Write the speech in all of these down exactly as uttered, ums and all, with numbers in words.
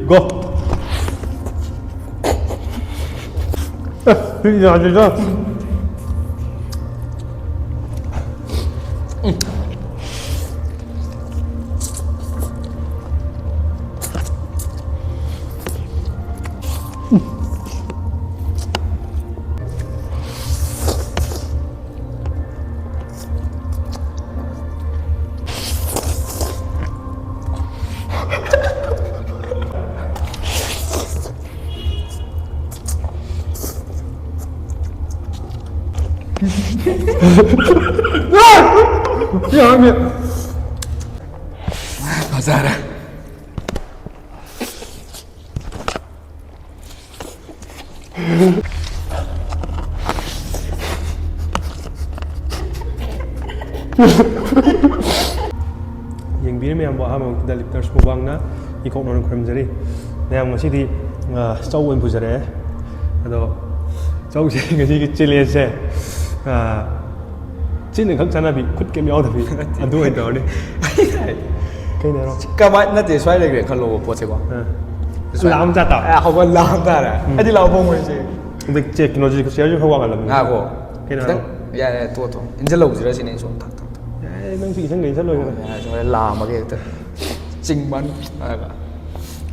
Go. ꯑꯦ, ꯁꯤꯗꯤ ꯌꯥꯗꯦꯗ꯫ ꯐꯖꯔꯦ꯫ ꯌꯦꯡꯕꯤꯔꯤꯕ ꯃꯌꯥꯝꯕꯨ ꯑꯍꯥꯟꯕ ꯃꯛꯇꯗ ꯂꯤꯞꯇꯔꯁ ꯃꯨꯛꯕꯥꯡꯅ ꯏꯀꯣꯛꯅꯅ ꯈꯨꯔꯨꯝꯖꯔꯤ꯫ ꯃꯌꯥꯝ, ꯉꯁꯤꯗꯤ, ꯑ, ꯆꯧ ꯑꯣꯏꯅ ꯄꯨꯖꯔꯛꯑꯦ꯫ ꯑꯗꯣ ꯆꯧꯁꯦ, ꯉꯁꯤꯒꯤ ꯆꯦꯂꯦꯟꯖꯁꯦ, ꯑ, ꯆꯤꯟꯅ ꯈꯛ ꯆꯥꯟꯅꯕꯤ, ꯈꯨꯠ ꯀꯩꯝ ꯌꯥꯎꯗꯕꯤ, ꯑꯗꯨ ꯑꯣꯏꯅ ꯇꯧꯔꯅꯤ꯫ ꯀꯩꯅꯣ ꯍꯥꯏꯔꯣ? ꯀꯃꯥꯏ-, ꯅꯠꯇꯦ, ꯁ꯭ꯋꯥꯏ ꯂꯩꯈ꯭ꯔꯦ ꯈꯜꯂꯣꯕ ꯄꯣꯠꯁꯦꯀꯣ꯫ ꯑ꯫ ꯁ꯭ꯋꯥꯏ-, ꯂꯥꯝ ꯆꯥ ꯇꯥꯕ꯫ ꯑ, ꯍꯧꯒꯠ ꯂꯥꯝ ꯇꯥꯔꯦ꯫ ꯎꯝ꯫ ꯑꯩꯗꯤ ꯂꯥꯝ ꯐꯣꯡꯉꯣꯏꯁꯦ꯫ ꯍꯟꯗꯛ ꯆꯦꯛ ꯀꯩꯅꯣꯁꯤ, ꯆꯤꯌꯔꯁꯤ ꯈꯔ ꯋꯥꯡꯍꯜꯂꯕꯅꯤ꯫ ꯉꯥꯏꯈꯣ꯫ ꯀꯩꯅꯣ ꯈꯤꯇꯪ ꯍꯥꯏꯔꯣ? ꯌꯥꯔꯦ, ꯌꯥꯔꯦ, ꯇꯣꯛꯑꯣ, ꯇꯣꯛꯑꯣ꯫ ꯏꯟꯖꯜꯍꯧꯁꯤꯔ ꯁꯤꯅꯦ ꯑꯩ ꯁꯨꯝ ꯊꯛ, ꯊꯛ, ꯊꯛ꯫ ꯌꯥꯔꯦ, ꯅꯪꯁꯨ ꯏꯟꯖꯟꯒꯦ ꯏꯟꯖꯜꯂꯣꯏꯔꯦ꯫ ꯑꯣ, ꯌꯥꯔꯦ, ꯁꯨꯝ ꯂꯥꯝꯃꯒꯦ ꯍꯦꯛꯇ꯫ ꯆꯤꯡꯕꯟ ꯍꯥꯏꯕ꯫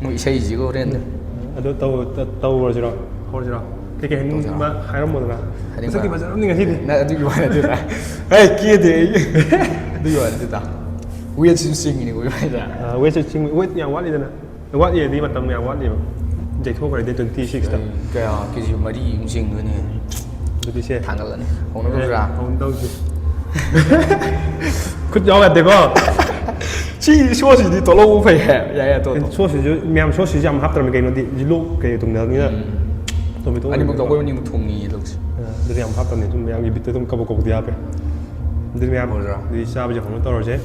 ꯃꯣꯏ ꯏꯁꯩꯁꯤꯒ ꯍꯣꯔꯦꯟ꯫ ꯑꯗꯣ ꯇꯧ-, ꯇ-, ꯇꯧꯔꯁꯤꯔꯣ? ꯍꯧꯔꯁꯤꯔꯣ? ꯀꯩꯀꯩ ꯇꯧꯁꯤꯔꯣ? ꯍꯥꯏꯅꯤꯡꯕ ꯍꯥꯏꯔꯝꯃꯣꯗꯅ꯫ ꯍꯥꯏꯅꯤꯡꯕ? ꯃꯁꯛꯇꯤ ꯐꯖꯔꯝꯅꯤ ꯉꯁꯤꯗꯤ꯫ ꯅ-, ꯑꯗꯨꯒꯤ ꯋꯥ ꯅꯠꯇꯦꯗ꯫ ꯍꯦ, ꯀꯦꯗꯦ ꯑꯩ꯫ ꯑꯗꯨꯒꯤ ꯋꯥ ꯅꯠꯇꯦꯗ꯫ ꯋꯦꯠꯁꯤꯁꯨ ꯆꯤꯡꯉꯤꯅꯤꯀꯣ ꯏꯕꯥꯅꯤꯗ꯫ ꯑ, ꯋꯦꯠꯁꯨ ꯆꯤꯡ-, ꯋꯦꯠ ꯌꯥꯝ ꯋꯥꯠꯂꯤꯗꯅ꯫ ꯋꯥꯠꯂꯤꯗꯤ ꯃꯇꯝ ꯌꯥꯝ ꯋꯥꯠꯂꯤꯕ꯫ ꯌꯩꯊꯣꯛꯈ꯭ꯔꯦ date twenty six ꯇ꯫ ꯀꯩ, ꯀꯌꯥ, ꯀꯦ ꯖꯤ ꯃꯔꯤꯃꯨꯛ ꯆꯤꯡꯗꯣꯏꯅꯦ꯫ ꯑꯗꯨꯗꯤ ꯁꯦ꯫ ꯊꯥꯡꯒꯠꯂꯅꯤ꯫ ꯍꯧꯅ ꯇꯧꯁꯤꯔꯥ? ꯍꯧꯅ ꯇꯧꯁꯤ꯫ ꯈꯨꯠ ꯌꯥꯎ ꯌꯥꯗꯦꯀꯣ꯫ ꯁꯤ ꯁꯣꯁꯁꯤꯗꯤ ꯇꯣꯠꯍꯧꯕ ꯐꯩ ꯍꯥꯏ꯫ ꯌꯥꯏ, ꯌꯥꯏ, ꯇꯣꯠ, ꯇꯣꯠ꯫ ꯁꯣꯁꯁꯤꯁꯨ, ꯃꯌꯥꯝ ꯁꯣꯁꯁꯤꯁꯨ ꯌꯥꯝ ꯍꯥꯞꯇ꯭ꯔꯕꯅꯤ ꯀꯩꯅꯣꯗꯤ, ꯖꯤꯂꯣ ꯀꯩ ꯊꯨꯡꯅꯕꯅꯤꯅ꯫ ꯎꯝ꯫ ꯇꯣꯃꯦꯇꯣ ꯑꯅꯤꯃꯛꯇꯣ ꯑꯣꯏꯕꯅꯤꯅ꯫ ꯑꯩꯈꯣꯏ ꯑꯅꯤꯃꯛ ꯊꯣꯡꯉꯤ ꯂꯧꯁꯤ꯫ ꯑ, ꯑꯗꯨꯗꯤ ꯌꯥꯝ ꯍꯥꯞꯇꯕꯅꯤ, ꯁꯨꯝ ꯃꯌꯥꯝꯒꯤ ꯕꯤꯠꯇ ꯑꯗꯨꯝ ꯀꯕꯣꯛ ꯀꯕꯣꯛꯇꯤ ꯍꯥꯞꯄꯦ꯫ ꯑꯗꯨꯗꯤ ꯃꯌꯥꯝ, ꯍꯧꯔꯁꯤꯔꯥ? ꯑꯗꯨꯗꯤ ꯆꯥꯕꯁꯦ ꯍꯧꯅ ꯇꯧꯔꯁꯦ꯫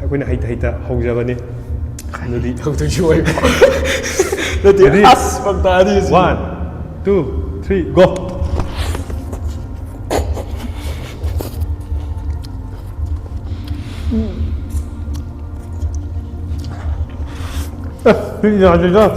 ꯑꯩꯈꯣꯏꯅ ꯍꯩꯇ ꯍꯩꯇ ꯍꯧꯖꯕꯅꯤ꯫ ꯑꯗꯨꯗꯤ ꯍꯧꯗꯣꯏꯁꯨ ꯑꯣꯏꯕ꯫ ꯅꯠꯇꯦ, ready? ꯑꯁ, ꯐꯔꯛ ꯇꯥꯔꯤ ꯁꯤ꯫ One, two, three, go! ꯌꯥꯗꯦꯗ꯫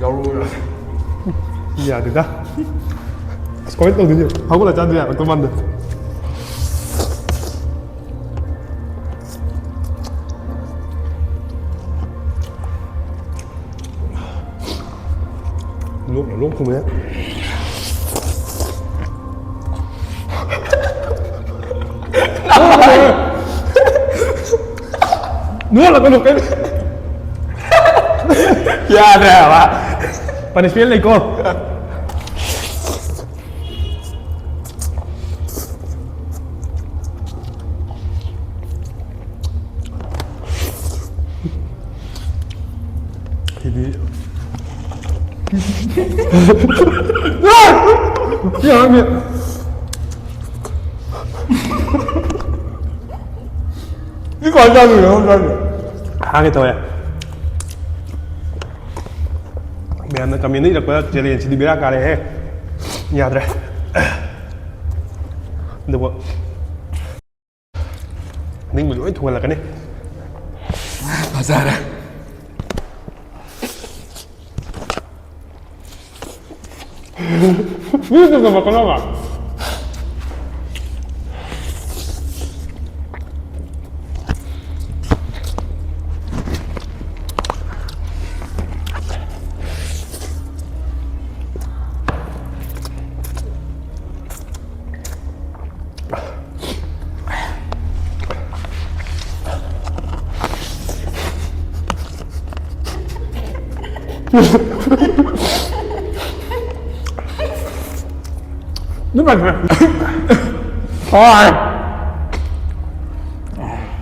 ꯌꯥꯎꯔꯛꯑꯣ꯫ ꯌꯥꯗꯦꯗ꯫ ꯑꯁ, ꯀꯃꯥꯏꯅ ꯇꯧꯗꯣꯏꯅꯣ? ꯍꯧꯒꯠꯂ ꯆꯥꯗ ꯌꯥꯔꯛꯇꯧ ꯃꯥꯟꯗꯦ꯫ ꯂꯣꯛꯅ ꯂꯣꯛ ꯊꯨꯡꯉꯦ꯫ ꯅꯣꯛꯂꯒ ꯅꯣꯛꯀꯅꯤ꯫ ꯌꯥꯗ꯭ꯔꯦ ꯍꯥꯏꯕ꯫ ꯄꯅꯤꯁꯃꯦꯟ ꯂꯩꯀꯣ꯫ ꯁꯤꯗꯤ꯫ ꯌꯥꯔꯅꯤ꯫ ꯁꯤ ꯀꯃꯥꯏ ꯆꯥꯗꯣꯏꯅꯣ? ꯍꯥꯡꯒꯦ ꯇꯧꯋꯦ꯫ ꯃꯌꯥꯝꯅ ꯀꯃꯦꯟꯗ ꯏꯔꯛꯄ ꯆꯦꯂꯦꯟꯖꯁꯤꯗꯤ ꯕꯦꯔꯥ ꯀꯥꯔꯦꯍꯦ꯫ ꯌꯥꯗ꯭ꯔꯦ꯫ ꯑꯗꯨꯕꯨ ꯅꯤꯡꯕ ꯂꯣꯏ ꯊꯨꯡꯍꯜꯂꯛꯀꯅꯤ꯫ ꯐꯖꯔꯦ꯫ ꯃꯤ ꯆꯨꯝꯅ ꯀꯩꯅꯣꯃ꯫ ꯑꯗꯨꯝ ꯄꯥꯏꯊꯣꯛꯑꯦ꯫ ꯍꯣꯏ꯫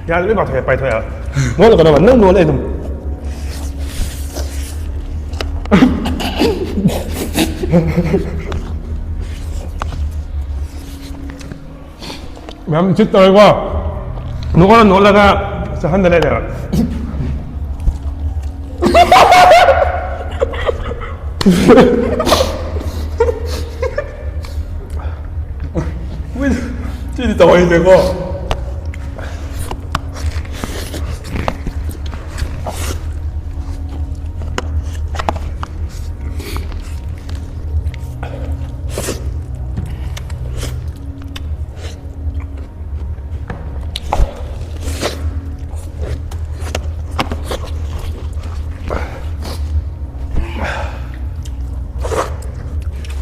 ꯌꯥꯔꯦ, ꯂꯣꯏ ꯄꯥꯏꯊꯣꯛꯑꯦ, ꯄꯥꯏꯊꯣꯛꯑꯦ꯫ ꯅꯣꯠꯂꯀꯅꯣꯕ, ꯅꯪ ꯅꯣꯠꯂꯦ ꯑꯗꯨꯝ꯫ ꯃꯌꯥꯝ ꯆꯤꯠ ꯇꯧꯔꯦꯀꯣ꯫ ꯅꯣꯠꯂ ꯅꯣꯠꯂꯒ ꯆꯥꯍꯟꯗ ꯂꯩꯔꯦꯕ꯫ ꯁꯤꯗꯤ ꯇꯧꯍꯩꯗꯦꯀꯣ꯫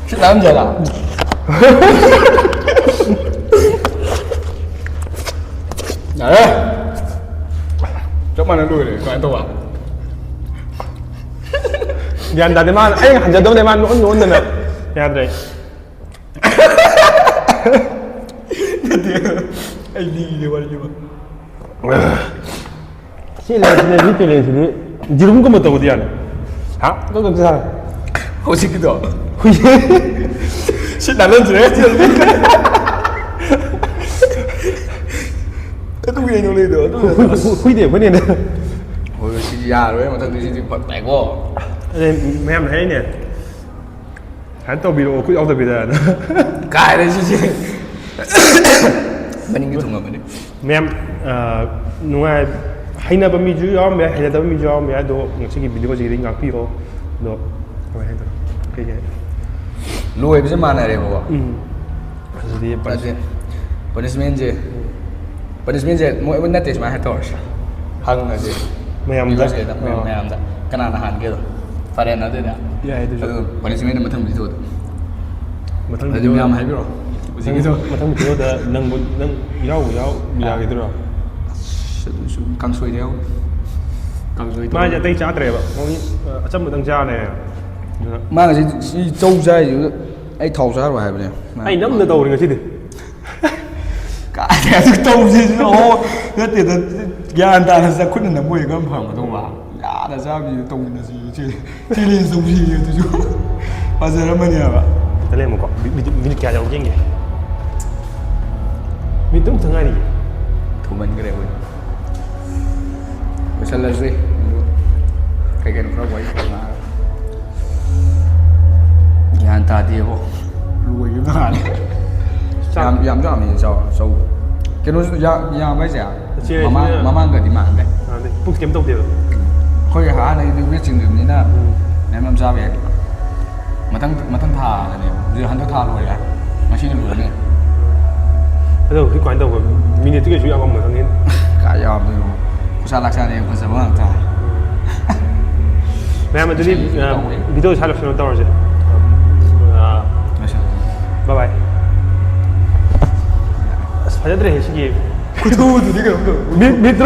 ꯁꯤ ꯂꯥꯛꯑꯝꯖꯔꯥ? ꯌꯥꯔꯦ꯫ ꯆꯞ ꯃꯥꯟꯅ ꯂꯣꯏꯔꯦ꯫ ꯀꯃꯥꯏꯅ ꯇꯧꯕ? ꯒ꯭ꯌꯥꯟ ꯇꯥꯗꯦ꯫ ꯃꯥ ꯑꯩ ꯍꯟꯖꯗꯕꯅꯦ꯫ ꯃꯥ ꯅꯣꯛꯍꯟ ꯅꯣꯛꯍꯟꯗꯅ꯫ ꯌꯥꯗ꯭ꯔꯦ꯫ ꯅꯠꯇꯦ꯫ ꯑꯩ ꯂꯤꯒꯦ ꯋꯥꯔꯤ ꯑꯃ꯫ ꯁꯤ ꯂꯩꯔꯤꯁꯤꯅꯦ, ꯁꯤ ꯇꯦꯂꯦꯟꯁꯤꯗꯤ꯫ ꯌꯦꯔꯨꯝꯒꯨꯝꯕ ꯇꯧꯕꯗꯤ ꯌꯥꯅꯤ꯫ ꯍꯥ? ꯀꯛ ꯀꯛ ꯆꯥꯔꯦ꯫ ꯍꯧꯖꯤꯛꯀꯤꯗꯣ꯫ ꯍꯨꯏ꯫ ꯁꯤ ꯅꯥꯜꯍꯟꯁꯤꯔꯦ꯫ ꯑꯗꯨꯒꯤ ꯑꯩꯅ ꯂꯩꯗꯣ꯫ ꯑꯗꯨ ꯍꯨꯏ, ꯍꯨꯏ, ꯍꯨꯏ, ꯍꯨꯏꯗꯤ ꯑꯩꯈꯣꯏꯅꯦꯅ꯫ ꯍꯣꯏ, ꯁꯤꯗꯤ ꯌꯥꯔꯣꯏ꯫ ꯃꯊꯪꯗꯤ ꯁꯤꯗꯤ ꯐꯔꯛ ꯇꯥꯏꯀꯣ꯫ ꯑꯗꯩ ꯃꯌꯥꯝꯅ ꯍꯥꯏꯅꯦ꯫ ꯁꯨꯃꯥꯏꯅ ꯇꯧꯕꯤꯔꯛꯑꯣ, ꯈꯨꯠ ꯌꯥꯎꯗꯕꯤꯗ꯫ ꯀꯥꯏꯔꯦ ꯁꯤꯁꯦ꯫ ꯃꯅꯤꯡꯒꯤ ꯊꯨꯡꯉꯕꯅꯤ꯫ ꯃꯌꯥꯝ, ꯑ, ꯅꯨꯡꯉꯥꯏ-, ꯍꯩꯅꯕ ꯃꯤꯁꯨ ꯌꯥꯎꯔꯝꯕ ꯌꯥꯏ, ꯍꯩꯅꯗꯕ ꯃꯤꯁꯨ ꯌꯥꯎꯔꯝꯕ ꯌꯥꯏ꯫ ꯑꯗꯣ ꯉꯁꯤꯒꯤ ꯚꯤꯗꯤꯑꯣꯁꯤꯗꯤ ꯉꯥꯛꯄꯤꯔꯣ꯫ ꯑꯗꯣ ꯀꯃꯥꯏꯅ ꯍꯥꯏꯗꯣꯏꯅꯣ? ꯀꯩ ꯀꯩ ꯍꯥꯏ? ꯂꯣꯏꯕꯁꯦ ꯃꯥꯟꯅꯔꯦꯕꯀꯣ꯫ ꯎꯝ꯫ ꯑꯗꯨꯗꯤ ꯄꯅꯤꯁ-, ꯅꯠꯇꯦ꯫ ꯄꯅꯤꯁꯃꯦꯟꯁꯦ, ꯎꯝ꯫ ꯄꯅꯤꯁꯃꯦꯟꯁꯦ ꯃꯣꯏ ꯅꯠꯇꯦ, ꯁꯨꯃꯥꯏꯅ ꯍꯥꯏ ꯇꯧꯔꯁꯤ꯫ ꯍꯪꯉꯁꯦ꯫ ꯃꯌꯥꯝꯗ? ꯚꯤꯌꯨꯋꯔꯁꯀꯤꯗ, ꯑꯥ꯫ ꯃꯌꯥꯝꯗ꯫ ꯀꯅꯥꯅ ꯍꯥꯟꯒꯦꯗꯣ? ꯐꯔꯦꯅ ꯑꯗꯨꯗꯤ꯫ ꯌꯥꯏ ꯑꯗꯨꯁꯨ꯫ ꯑꯗꯨ ꯄꯅꯤꯁꯃꯦꯟꯗ ꯃꯊꯪ ꯚꯤꯗꯤꯑꯣꯗ꯫ ꯃꯊꯪ ꯑꯗꯨꯗꯤ ꯚꯤꯗꯤꯑꯣ-, ꯃꯌꯥꯝ ꯍꯥꯏꯕꯤꯔꯣ꯫ ꯍꯧꯖꯤꯛꯀꯤꯗꯣ꯫ ꯃꯊꯪ, ꯃꯊꯪ ꯚꯤꯗꯤꯑꯣꯗ ꯅꯪꯕꯨ, ꯅꯪ ꯌꯥꯎꯕꯨ ꯌꯥꯎ-, ꯑꯥ꯫ ꯌꯥꯈꯤꯗꯣꯏꯔꯣ? ꯑꯁ, ꯑꯗꯨꯁꯨ ꯀꯥꯡꯁꯣꯏꯗ ꯌꯥꯎ-, ꯀꯥꯡꯁꯣꯏ ꯃꯥꯁꯦ ꯇꯧꯔꯦ꯫ ꯑꯇꯩ ꯆꯥꯗ꯭ꯔꯦꯕ꯫ ꯃꯥꯒꯤ, ꯑ, ꯑꯆꯝꯕꯗꯪ ꯆꯥ ꯂꯩꯔꯦ꯫ ꯑꯗꯨꯅ ꯃꯥ ꯉꯁꯤ ꯁꯤ ꯆꯧ ꯆꯥꯏꯁꯤ ꯑꯩ ꯊꯥꯎ ꯆꯥꯔꯣꯏ ꯍꯥꯏꯕꯅꯦ꯫ ꯑꯩ ꯅꯝꯅ ꯇꯧꯔꯦ ꯉꯁꯤꯗꯤ꯫ ꯀꯥꯏꯗꯩ ꯑꯗꯨ ꯇꯧꯁꯤꯁꯨ ꯑꯣ ꯅꯠꯇꯦꯗ, ꯒ꯭ꯌꯥꯟ ꯇꯥꯅ ꯆꯠ-, ꯈꯨꯠꯅ ꯅꯝꯃꯣꯏ ꯀꯔꯝ ꯐꯪꯒꯗꯧꯕ? ꯌꯥꯗ ꯆꯥꯕꯁꯤꯗ ꯇꯧꯃꯤꯟꯅꯁꯤ ꯏꯆꯦ꯫ ꯆꯦꯂꯦꯟꯖ ꯇꯧꯁꯤ ꯑꯗꯨꯁꯨ꯫ ꯐꯖꯔꯝꯃꯅꯤ ꯍꯥꯏꯕ꯫ ꯈꯤꯇ ꯂꯩꯔꯝꯃꯨꯀꯣ꯫ ꯃꯤ-, ꯃꯤꯅꯤꯠ, ꯃꯤꯅꯤꯠ ꯀꯌꯥ ꯌꯧꯔꯒꯦ ꯌꯦꯡꯒꯦ꯫ ꯃꯤꯅꯤꯠ ꯇꯔꯨꯛ ꯈꯛꯇ ꯉꯥꯏꯔꯤꯌꯦ꯫ ꯊꯨꯃꯟꯈ꯭ꯔꯦ ꯑꯩꯈꯣꯏ꯫ ꯆꯠꯂꯁꯤ꯫ ꯀꯩ ꯀꯩꯅꯣ ꯈꯔ ꯋꯥꯔꯤ ꯁꯥꯟꯅꯔꯒ꯫ ꯒ꯭ꯌꯥꯟ ꯇꯥꯗꯦꯕꯣ꯫ ꯂꯣꯏꯈꯤꯕ ꯃꯥꯜꯂꯦ꯫ ꯆꯥꯛ ꯌꯥꯝ ꯌꯥꯝ ꯌꯥꯝꯃꯤ ꯆꯥꯎ ꯆꯧꯕ꯫ ꯀꯩꯅꯣꯁꯨ ꯌꯥ- ꯌꯥꯝꯕ ꯍꯥꯏꯁꯦ ꯆꯦ ꯃꯃꯥꯡ ꯁꯤꯅ ꯃꯃꯥꯡꯒꯗꯤ ꯃꯥꯟꯗꯦ꯫ ꯃꯥꯟꯗꯦ꯫ ꯄꯨꯛ ꯀꯩꯝ ꯇꯧꯗꯦꯕ꯫ ꯑꯩꯈꯣꯏ ꯍꯥꯟꯅꯒꯤꯗꯤ ꯋꯦꯠ ꯆꯤꯡꯗ꯭ꯔꯤꯕꯅꯤꯅ ꯎꯝ꯫ ꯃꯌꯥꯝ ꯌꯥꯝ ꯆꯥꯕ ꯌꯥꯏ꯫ ꯃꯊꯪ ꯃꯊꯪ ꯊꯥꯗꯅꯦꯕ꯫ ꯍꯧꯖꯤꯛ ꯍꯟꯗꯛ ꯊꯥ ꯂꯣꯏꯔꯦ꯫ ꯉꯁꯤꯅ ꯂꯣꯏꯔꯅꯤ꯫ ꯑꯗꯣ ꯍꯧꯖꯤꯛ ꯀꯃꯥꯏꯅ ꯇꯧꯕ? ꯃꯤꯅꯤꯠꯇꯤ ꯀꯩꯁꯨ ꯌꯥꯝꯃꯝꯃꯣꯏ ꯈꯪꯉꯦ꯫ ꯀꯥꯏ ꯌꯥꯝꯗꯣꯏꯅꯣ? ꯈꯨꯠꯁꯥ ꯂꯥꯛꯁꯥꯅ ꯌꯥꯝ ꯐꯖꯕ ꯉꯥꯛꯇ꯫ ꯃꯌꯥꯝ ꯑꯗꯨꯗꯤ ꯉꯁꯤ ꯀꯩꯅꯣ ꯇꯧꯋꯦ꯫ ꯚꯤꯗꯤꯑꯣ ꯁ꯭ꯋꯥꯏ ꯂꯣꯏꯁꯤꯟꯅꯕ ꯇꯧꯔꯁꯦ꯫ ꯂꯣꯏꯁꯤꯜꯂꯦ꯫ ꯕꯥꯏ ꯕꯥꯏ꯫ ꯑꯁ ꯐꯖꯗ꯭ꯔꯦꯍꯦ ꯁꯤꯒꯤ꯫ ꯈꯨꯊꯨꯗꯨꯗꯤ ꯀꯩꯅꯣꯝ ꯇꯧꯋꯦ꯫ ꯃꯤꯠ ꯃꯤꯠ